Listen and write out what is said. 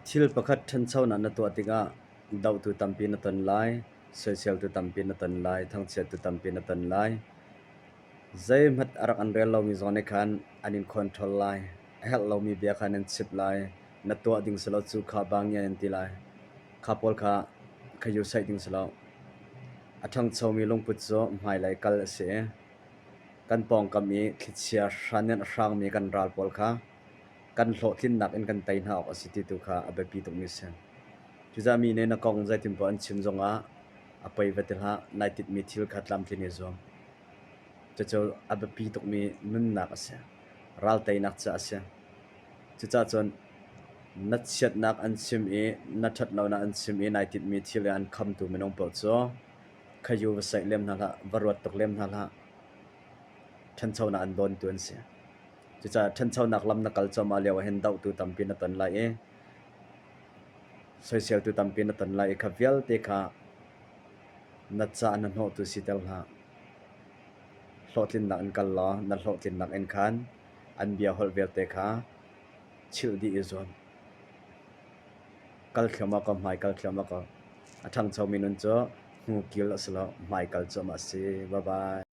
Thil pakhat ṭhanchonak na tuah tikah dohtu tampi na ton lai, soiseltu tampi na ton lai, thangchiattu tampi na ton lai. Zeihmanh a rak an rel lomi zong nih khan an in control lai. A herh lomi bia kha an in chimh lai. Na tuah ding si lo cu kha bang in an ti lai. Kha pawl kha kha yu saih ding si lo. A ṭhangchomi lungput cu hmailei kal a si i kan pawngkam i thlichia hran in a hrangmi kan ral pawl kha kan hlawhtlinnak in kan tei hna awk a si ti tu kha a biapi tukmi a si. Cucaah mi nih na kong zeitin poah an chim zongah a poi va ti hlah, nai tinhmi thil kha tlamtlin i zuam. Cucu a biapi tukmi nunnak a si. Ral teinak ca a si. Cucaah cun na chiatnak an chim i na ṭhatlonak an chim i nai tinhmi thil i an khamtu minung paoh cu khayu va saih lem hna hlah, va ruat tuk lem hna hlah. Ṭhanchonak an dawntu an si. Cucaah ṭhanchonak lam na kal cuahmah lio ahhin dohtu tampi na ton lai i soiseltu tampi na ton lai i kha vialte kha na ca na hnawhtu siter hlah. Hlawhtlinnak in kal law na hlawhtlinnak in khan an bia holh vialte kha chilh dih i zuam. Kal thluahmah ko, hmai kal thluahmah ko. A ṭhangchomi nun cu hnukil a si lo, hmaikal cuahmah a si. Bye bye.